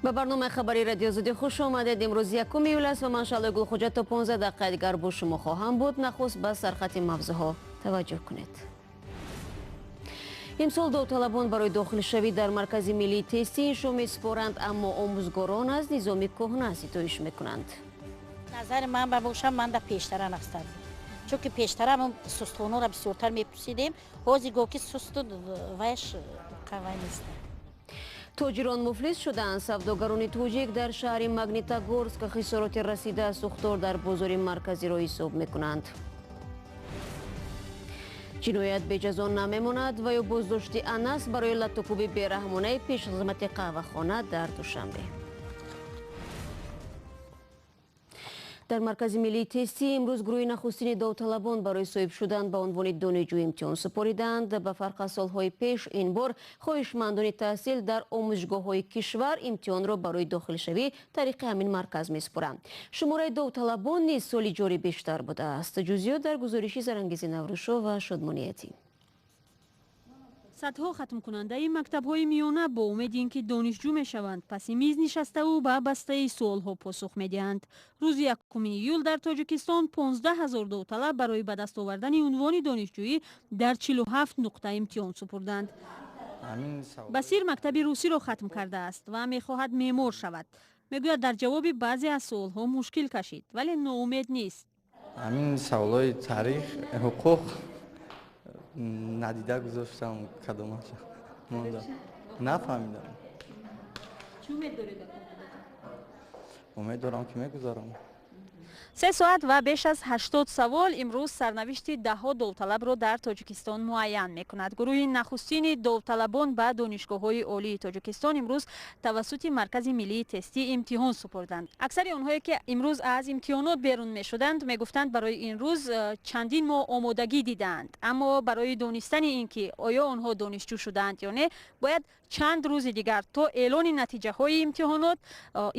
Ба барномаи хабарии Радиои Озодӣ хуш омадед. Имрӯз 1 июл аст ва ман, Шаҳлои Гулхоҷа, то 15 дақиқаи дигар бо шумо хоҳам буд. Нахуст ба сархати мавзӯъҳо таваҷҷӯҳ кунед. Имсол довталабон барои дохилшавӣ дар Маркази миллии тестӣ иншо месупоранд, аммо омӯзгорон аз низоми кӯҳна ситоиш мекунанд. Назари ман ба бошам, ман да пештара нақстар, чунки пештара мо сустхонора бисёртар мепурсидем. Ҳозир го ки сусту вайш қавай нест. Тоҷирон муфлис шудаанд. Савдогарони тоҷик дар шаҳри Магнитогорск хисороти расида аз сӯхтор дар бозори марказиро ҳисоб мекунанд. Ҷиноят беҷазо намемонад ва ё боздошти Анас барои латтукӯби бераҳмонаи пешхизмати қаҳвахона дар Душанбе. Дар Маркази миллии тестӣ имрӯз гурӯҳи нахустини довталабон барои соҳиб шудан ба унвони донишҷӯ имтиҳон супориданд. Ба фарқ аз солҳои пеш, ин бор хоҳишмандони таҳсил дар омӯзишгоҳҳои кишвар имтиҳонро барои дохилшавӣ тариқи ҳамин марказ месупоранд. Шумораи довталабон низ соли ҷорӣ бештар будааст. Ҷузъиёт дар гузориши Зарангези Наврӯзшо ва Шодмонияти. Садҳо хатмкунандаи мактабҳои миёна бо умеди ин ки донишҷӯ мешаванд, паси миз нишаставу ба бастаи суолҳо посух медиҳанд. Рӯзи 1 июл дар Тоҷикистон 15 ҳазор довталаб барои ба даст овардани унвони донишҷӯӣ дар 47 нуқта имтиҳон супурданд. Басир мактаби русиро хатм кардааст ва мехоҳад меъмор шавад. Мегӯяд, дар ҷавоби баъзе аз суолҳо мушкил кашид, вале ноумед нест. Ҳамин саволҳои таърих, ҳуқуқ надида гузоштам, кадомаша монда, нафаҳмидам. Чӣ умед доред? Умед дорам, ки мегузарам. 3 соат ва беш аз 80 савол имрӯз сарнавишти даҳҳо довталабро дар Тоҷикистон муайян мекунад. Гурӯҳи нахустини довталабон ба донишгоҳҳои олии Тоҷикистон имрӯз тавассути Маркази миллии тестӣ имтиҳон супурданд. Аксари онҳое, ки имрӯз аз имтиҳонот берун мешуданд, мегуфтанд, барои ин рӯз чандин моҳ омодагӣ дидаанд, аммо барои донистани ин ки оё онҳо донишҷӯ шудаанд ё не, бояд чанд рӯзи дигар то эълони натиҷаҳои имтиҳонот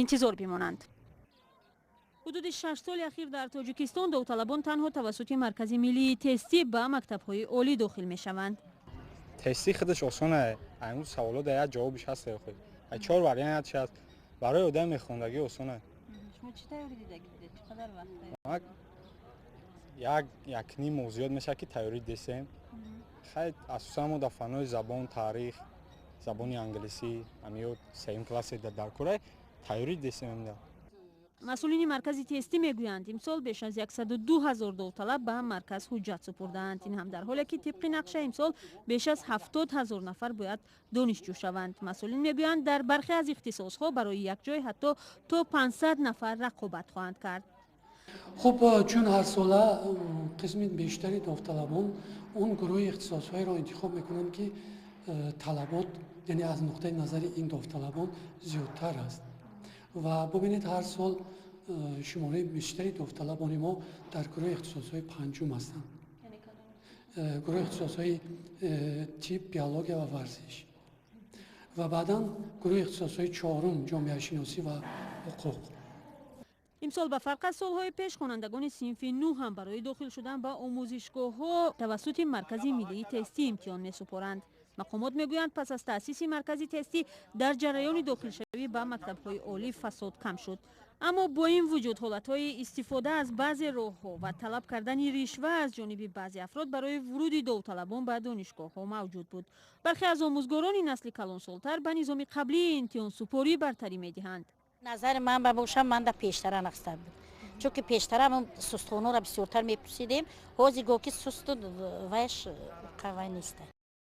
интизор бимонанд. Ҳудуди 6 соли ахир дар Тоҷикистон довталабон танҳо тавассути Маркази миллии тестӣ ба мактабҳои олӣ дохил мешаванд. Тестӣ худаш осона. Аймуз саволо да як ҷавобиш ҳаст, ай чор вариант ҳаст. Барои одами хондагӣ осона. Шумо чӣ тайёрӣ дидагӣ будед? Чӣ қадар вақт? Як якним моҳ зиёд мешавад, ки тайёрӣ десем. Хай, асосан мо дар фанҳои забон, таърих, забони англисӣ, амиё сеюм классе дар кора тайёрӣ десем. Масъулини маркази тестӣ мегӯянд, имсол беш аз 102 ҳазор довталаб ба марказ ҳуҷҷат супурдаанд. Ин ҳам дар ҳоле ки тибқи нақша имсол беш аз 70 ҳазор нафар бояд донишҷӯ шаванд. Масъулин мегӯянд, дар бархе аз ихтисосҳо барои як ҷой ҳатто то 500 нафар рақобат хоҳанд кард. Хуб, чун ҳарсола қисми бештари довталабон он гурӯҳи ихтисосҳоеро интихоб мекунанд, ки талабот, яъне аз нуқтаи назари ин довталабон, зиёдтар аст. Ва бубинед, ҳар сол шумораи бештари довталабони мо дар гурӯҳи ихтисосҳои панҷум ҳастанд, гурӯҳи ихтисосҳои тиб, биология ва варзиш, ва баъдан гурӯҳи ихтисосҳои чорум, ҷомеашиносӣ ва ҳуқуқ. Имсол, ба фарқ аз солҳои пеш, хонандагони синфи нӯҳ ҳам барои дохил шудан ба омӯзишгоҳҳо тавассути Маркази миллии тестӣ имтиҳон месупоранд. Мақомот мегӯянд, пас аз таъсиси маркази тестӣ дар ҷараёни дохилшавӣ ба мактабҳои олӣ фасод кам шуд. Аммо бо ин вуҷуд ҳолатҳои истифода аз баъзе роҳҳо ва талаб кардани ришва аз ҷониби баъзе афрод барои вуруди довталабон ба донишгоҳҳо мавҷуд буд. Бархе аз омӯзгорони насли калонсолтар ба низоми қаблии имтиҳонсупорӣ бартарӣ медиҳанд. Назари ман ба бошам, ман да пештара нақстар буд, чунки пештара мо сустхонора бисёртар мепурсидем. Ҳозир го ки сусту вайш қавай нест.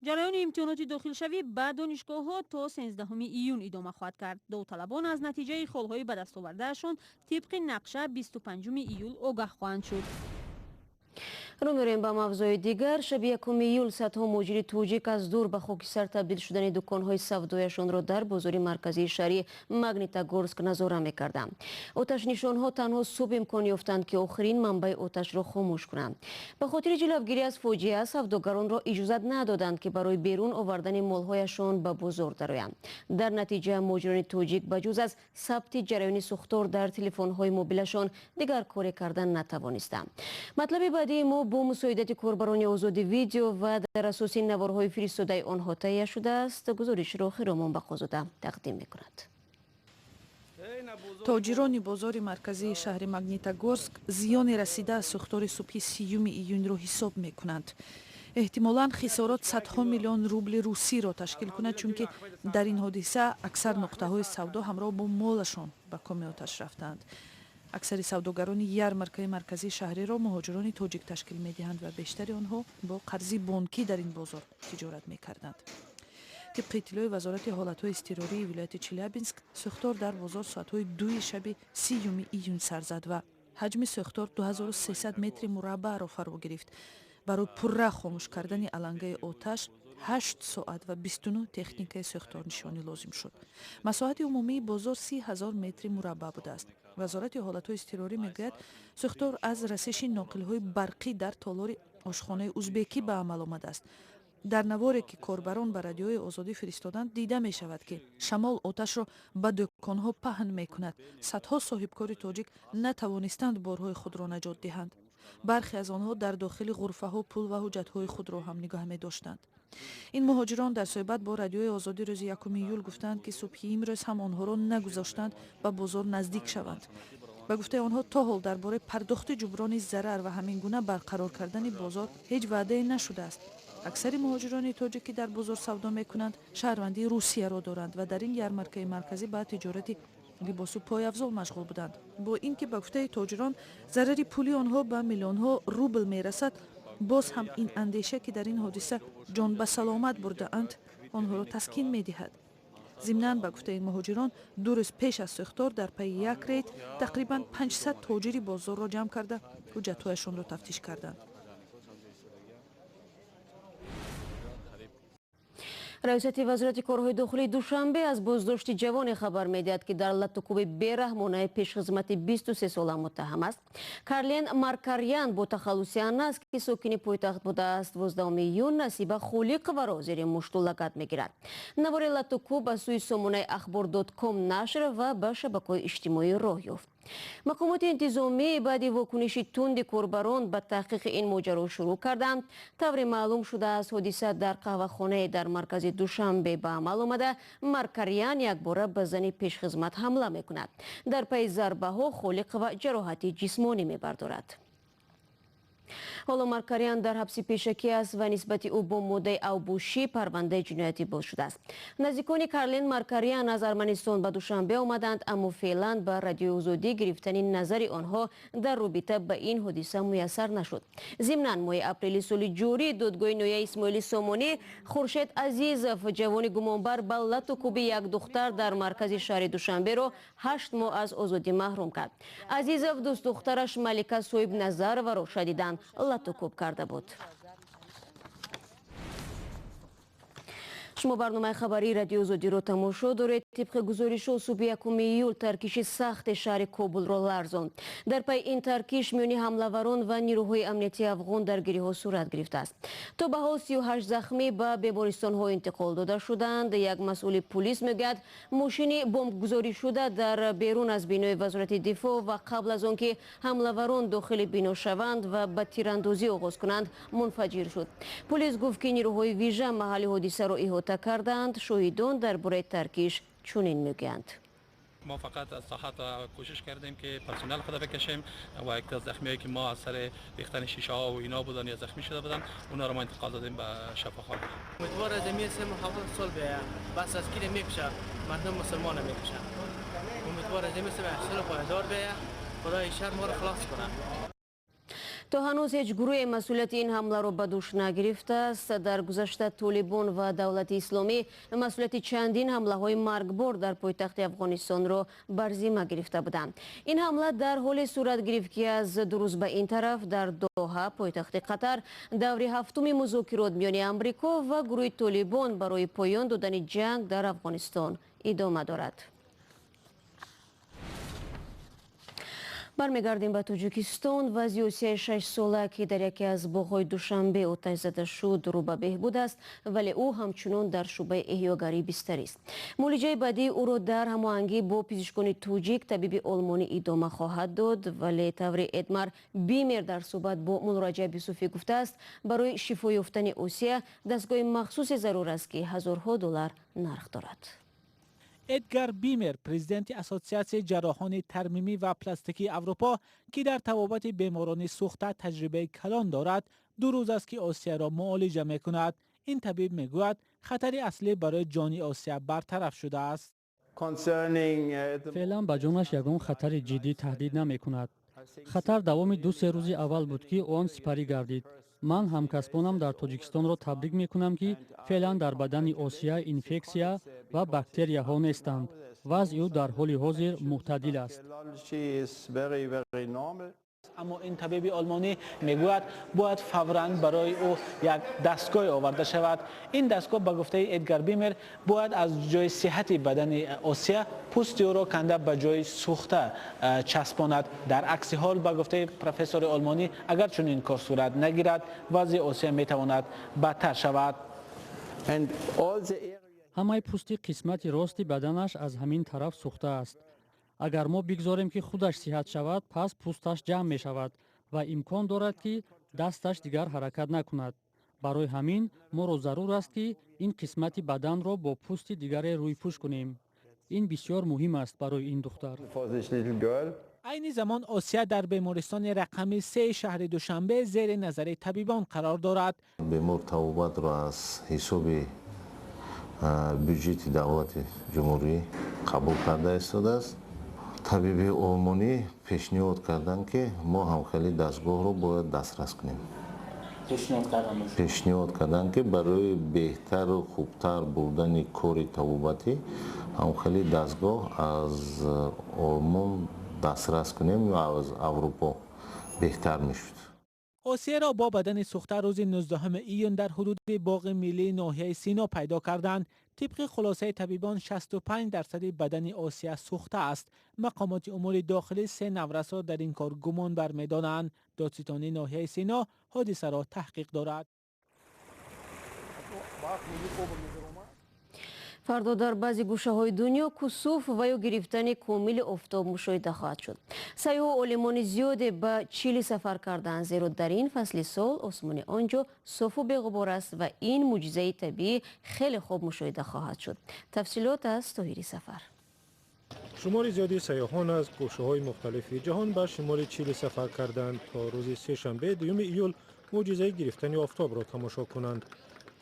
Ҷараёни имтиҳоноти дохилшавӣ ба донишгоҳҳо то 13 июн идома хоҳад кард. Довталабон аз натиҷаи холҳои ба дастовардаашон тибқи нақша 25 июл огаҳ хоҳанд шуд. Рӯ меорем ба мавзӯи дигар. Шаби 1 июл садҳо муҳоҷири тоҷик аз дур ба хокисар табдил шудани дуконҳои савдояшонро дар бозори марказии шаҳри Магнитогорск назора мекарданд. Оташнишонҳо танҳо субҳ имкон ёфтанд, ки охирин манбаи оташро хомӯш кунанд. Ба хотири ҷилавгирӣ аз фоҷиа савдогаронро иҷозат надоданд, ки барои берун овардани молҳояшон ба бозор дароянд. Дар натиҷа муҳоҷирони тоҷик ба ҷуз аз сабти ҷараёни сӯхтор дар телефонҳои мобилашон дигар коре кардан натавонистанд. Матлаби баъдии мо бо мусоидати корбарони озоди видео ва дар асоси наворҳои фиристодаи онҳо таҳия шудааст. Гузоришро Хиромон Бақозода тақдим мекунад. Тоҷирони бозори марказии шаҳри Магнитогорск зиёни расида аз сӯхтори субҳи 30-юми июнро ҳисоб мекунанд. Эҳтимолан, хисорот садҳо миллион рубли русиро ташкил кунад, чунки дар ин ҳодиса аксар нуқтаҳои савдо ҳамроҳ бо молашон ба коми оташ рафтаанд. Аксари савдогарони ярмаркаи марказии шаҳриро муҳоҷирони тоҷик ташкил медиҳанд ва бештари онҳо бо қарзи бонкӣ дар ин бозор тиҷорат мекарданд. Тибқи иттилои Вазорати ҳолатҳои изтирории вилояти Челябинск, сӯхтор дар бозор соатҳои 2-и шаби 30-юми июн сар зад ва ҳаҷми сӯхтор 2300 метри мураббаъро фаро гирифт. Барои пурра хомӯш кардани алангаи оташ 8 соат ва 29 техникаи сӯхторнишонӣ лозим шуд. Масоҳати умумии бозор 30 000 метри мураббаъ будааст. Вазорати ҳолатҳои изтирорӣ мегӯяд, сӯхтор аз расиши ноқилҳои барқӣ дар толори ошхонаи узбекӣ ба амал омадааст. Дар наворе, ки корбарон ба Радиои Озодӣ фиристоданд, дида мешавад, ки шамол оташро ба дӯконҳо паҳн мекунад. Садҳо соҳибкори тоҷик натавонистанд борҳои худро наҷот диҳанд. Бархе аз онҳо дар дохили ғурфаҳо пул ва ҳуҷҷатҳои худро ҳам нигоҳ медоштанд. Ин муҳоҷирон дар суҳбат бо Радиои Озодӣ рӯзи 1 июл гуфтанд, ки субҳи имрӯз ҳам онҳоро нагузоштанд ба бозор наздик шаванд. Ба гуфтаи онҳо, то ҳол дар бораи пардохти ҷуброни зарар ва ҳамин гуна барқарор кардани бозор ҳеҷ ваъдае нашудааст. Аксари муҳоҷирони тоҷик, ки дар бозор савдо мекунанд, шаҳрвандии Русияро доранд ва дар ин ярмаркаи марказӣ ба тиҷорати либосу пойафзол машғул буданд. Бо ин ки, ба гуфтаи тоҷирон, зарари пулии онҳо ба миллионҳо рубл мерасад, боз ҳам ин андеша, ки дар ин ҳодиса ҷон ба саломат бурдаанд, онҳоро таскин медиҳад. Зимнан, ба гуфтаи муҳоҷирон, 2 рӯз пеш аз сӯхтор дар пайи як рейд тақрибан 500 тоҷири бозорро ҷамъ карда, ҳуҷҷатҳояшонро тафтиш карданд. Раёсати Вазорати корҳои дохилии Душанбе аз боздошти ҷавоне хабар медиҳад, ки дар латтукӯби бераҳмонаи пешхизмати 23 сола муттаҳам аст. Карлен Маркарян бо тахаллуси Анас, ки сокини пойтахт будааст, 12 июн Насиба Холиқоваро зери мушту лагат мегирад. Навори латтукӯб аз сӯи сомонаи Ахбор ком нашр ва ба шабакаҳои иҷтимоӣ роҳ ёфт. Мақомоти интизомӣ баъди вокуниши тунди корбарон ба таҳқиқи ин моҷаро шурӯъ карданд. Тавре маълум шудааст, ҳодиса дар қаҳвахонае дар маркази Душанбе ба амал омада, Маркарян якбора ба зани пешхизмат ҳамла мекунад. Дар пайи зарбаҳо Холиқова ҷароҳати ҷисмонӣ мебардорад. Ҳоло Маркарян дар ҳабси пешакӣ аст ва нисбати ӯ бо моддаи авбошӣ парвандаи ҷиноятӣ боз шудааст. Наздикони Карлен Маркарян аз Арманистон ба Душанбе омаданд, аммо феълан ба Радиои Озодӣ гирифтани назари онҳо дар робита ба ин ҳодиса муяссар нашуд. Зимнан, моҳи апрели соли ҷорӣ додгоҳи ноҳияи Исмоили Сомонӣ Хуршед Азизов, ҷавони гумонбар ба латту кӯби як духтар дар маркази шаҳри Душанберо, 8 моҳ аз озодӣ маҳрум кард. Азизов дӯстдухтараш Малика Соҳибназароваро шадидан латтукӯб карда буд. Шумо барномаи хабарии Радиои Озодиро тамошо доред. Тибқи гузоришҳо, субҳи 1 июл таркиши сахте шаҳри Кобулро ларзонд. Дар пайи ин таркиш миёни ҳамлаварон ва нирӯҳои амниятии афғон даргириҳо сурат гирифтааст. То ба ҳол 38 захмӣ ба бемористонҳо интиқол дода шуданд. Як масъули пулис мегӯяд, мошини бомбгузоришуда дар берун аз бинои Вазорати дифоъ ва қабл аз он ки ҳамлаварон дохили бино шаванд ва ба тирандозӣ оғоз кунанд, мунфаҷир шуд. Пулис гуфт, ки нирӯҳои вижа маҳалли ҳодисаро иҳота карданд. Шоҳидон дар бораи таркиш чунин мегӯянд. ما فقط از ساحت کوشش کردیم که پرسنل خود بکشیم و یک زخمی که ما از سر ریختن شیشه ها و اینا بودن یا زخمی شده بودن، اونا رو ما انتقال دادیم به شفاخانه. امیدوار از این سه سال بیاید بس از کی میکشه، مردم مسلمان میکشه. امیدوار از این سه صلح پایدار بیاید، خدای شر ما رو خلاص کنه. То ҳанӯз ҳеҷ гурӯҳе масъулияти ин ҳамларо ба дӯш нагирифтааст. Дар гузашта Толибон ва Давлати Исломӣ масъулияти чандин ҳамлаҳои маргбор дар пойтахти Афғонистонро бар зимма гирифта буданд. Ин ҳамла дар ҳоле сурат гирифт, ки аз 2 рӯз ба ин тараф дар Доҳа, пойтахти Қатар, даври ҳафтуми музокирот миёни Амрико ва гурӯҳи Толибон барои поён додани ҷанг дар Афғонистон идома дорад. Бармегардем ба Тоҷикистон. Вазъи Осияи 6-сола, ки дар яке аз боғҳои Душанбе оташ зада шуд, рӯ ба беҳбуд аст, вале ӯ ҳамчунон дар шӯъбаи эҳёгарӣ бистарист. Муолиҷаи баъдии ӯро дар ҳамоҳангӣ бо пизишкони тоҷик табиби олмонӣ идома хоҳад дод, вале тавре Эдмар Бимер дар суҳбат бо Муллораҷаб Юсуфӣ гуфтааст, барои шифо ёфтани Осия дастгоҳи махсусе зарур аст, ки ҳазорҳо доллар нарх дорад. Эдгар Бимер, президенти Ассотсиатсияи ҷарроҳони тармимӣ ва пластикии Аврупо, ки дар табобати беморони сӯхта таҷрибаи калон дорад, 2 рӯз аст, ки Осияро муолиҷа мекунад. Ин табиб мегӯяд, хатари аслӣ барои ҷони Осия бартараф шудааст. Феълан ба ҷонаш ягон хатари ҷиддӣ таҳдид намекунад. Хатар давоми 2-3 рӯзи аввал буд, ки он сипарӣ гардид. Ман ҳамкасбонам дар Тоҷикистонро табрик мекунам, ки феълан дар бадани Осия инфексия ва бактерияҳо нестанд. Вазъи ӯ дар ҳоли ҳозир мӯътадил аст. Аммо ин табиби олмонӣ мегӯяд, бояд фавран барои ӯ як дастгоҳ оварда шавад. Ин дастгоҳ, ба гуфтаи Эдгар Бимер, бояд аз ҷои сиҳати бадани Осия пӯсти ӯро канда ба ҷои сӯхта часпонад. Дар акси ҳол, ба гуфтаи профессори олмонӣ, агар чунин кор сурат нагирад, вазъи Осия метавонад бадтар шавад. Ҳамаи пӯсти қисмати рости баданаш аз ҳамин тараф сӯхта аст. Агар мо бигзорем, ки худаш сиҳат шавад, пас пӯсташ ҷамъ мешавад ва имкон дорад, ки дасташ дигар ҳаракат накунад. Барои ҳамин моро зарур аст, ки ин қисмати баданро бо пӯсти дигаре рӯйпӯш кунем. Ин бисёр муҳим аст барои ин духтар. Айни замон Осия дар бемористони рақами 3 шаҳри Душанбе зери назари табибон қарор дорад. Бемор табобатро аз ҳисоби бюҷети давлати ҷумҳурӣ қабул карда истодааст. Табиби олмонӣ пешниҳод карданд, ки мо ҳамхели дастгоҳро бояд дастрас кунем. Пешниҳод карданд, ки барои беҳтару хубтар бурдани кори табобатӣ ҳамхели дастгоҳ аз Олмон дастрас кунем ё аз Аврупо беҳтар мешуд. Осияро бо бадани сӯхта рӯзи 19 июн дар ҳудуди боғи миллии ноҳияи Сино пайдо карданд. Тибқи хулосаи табибон, 65% бадани Осия сӯхта аст. Мақомоти умури дохилӣ 3 наврасро дар ин кор гумон бармедонанд. Додситонии ноҳияи Сино ҳодисаро таҳқиқ дорад. Фардо дар баъзе гӯшаҳои дунё кусуф ва ё гирифтани комили офтоб мушоҳида хоҳад шуд. Сайёҳу олимони зиёде ба Чили сафар карданд, зеро дар ин фасли сол осмони он ҷо софу беғубор аст ва ин мӯъҷизаи табиӣ хеле хуб мушоҳида хоҳад шуд. Тафсилот аз Тоҳири Сафар. Шумори зиёди сайёҳон аз гӯшаҳои мухталифи ҷаҳон ба шимоли Чили сафар карданд, то рӯзи сешанбе 2 июл мӯъҷизаи гирифтани офтобро тамошо кунанд.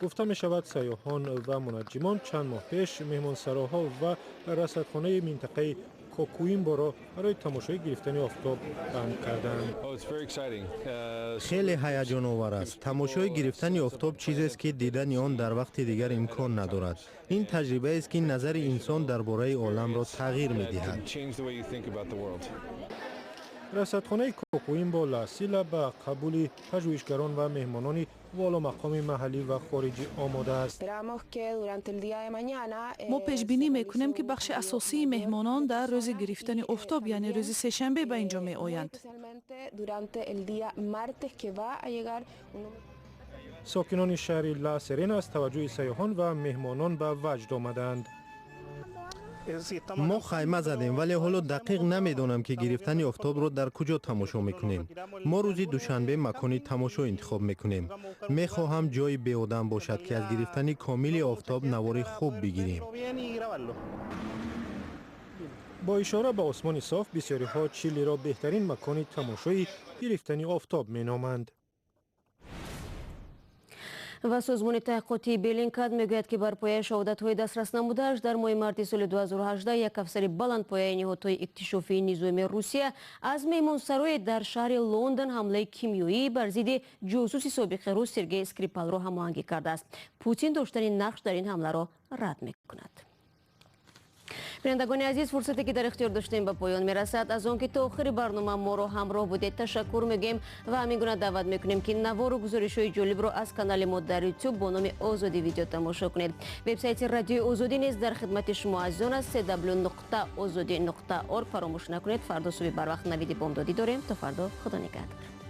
Гуфта мешавад, сайёҳон ва мунаҷҷимон чанд моҳ пеш меҳмонсароҳо ва расадхонаи минтақаи Кокуимборо барои тамошои гирифтани офтоб банд карданд. Хеле ҳаяҷоновар аст. Тамошои гирифтани офтоб чизест, ки дидани он дар вақти дигар имкон надорад. Ин таҷрибаест, ки назари инсон дар бораи оламро тағйир медиҳад. Расадхонаи Кокуимбо Ла-Сила ба қабули пажӯҳишгарон ва меҳмонони воломақоми маҳаллӣ ва хориҷӣ омода аст. Мо пешбинӣ мекунем, ки бахши асосии меҳмонон дар рӯзи гирифтани офтоб, яъне рӯзи сешанбе, ба ин ҷо меоянд. Сокинони шаҳри Ла Серена аз таваҷҷӯҳи сайёҳон ва меҳмонон ба ваҷд омаданд. Мо хайма задем, вале ҳоло дақиқ намедонам, ки гирифтани офтобро дар куҷо тамошо мекунем. Мо рӯзи душанбе макони тамошо интихоб мекунем. Мехоҳам ҷои беодам бошад, ки аз гирифтани комили офтоб навори хуб бигирем. Бо ишора ба осмони соф, бисёриҳо Чилиро беҳтарин макони тамошои гирифтани офтоб меноманд. Ва созмони таҳқиқотии Беллингкат мегӯяд, ки бар пояи шаҳодатҳои дастрас намудааш дар моҳи марти соли 2018 як афсари баландпояи ниҳодҳои иктишофии низомии Русия аз меҳмонсарое дар шаҳри Лондон ҳамлаи кимиёӣ бар зидди ҷосуси собиқи рус Сергей Скрипалро ҳамоҳангӣ кардааст. Путин доштани нақш дар ин ҳамларо рад мекунад. Бинандагони азиз, фурсате ки дар ихтиёр доштем ба поён мерасад. Аз он ки то охири барнома моро ҳамроҳ будед ташаккур мегӯем ва ҳамин гуна даъват мекунем, ки навору гузоришҳои ҷолибро аз канали мо дар YouTube бо номи Озодӣ видео тамошо кунед. Вебсайти радиои Озодӣ низ дар хидмати шумо азизон аст: www.ozodi.org. Фаромӯш накунед, фардо субҳи барвақт навиди бомдодӣ дорем. То фардо, худо нигаҳдор.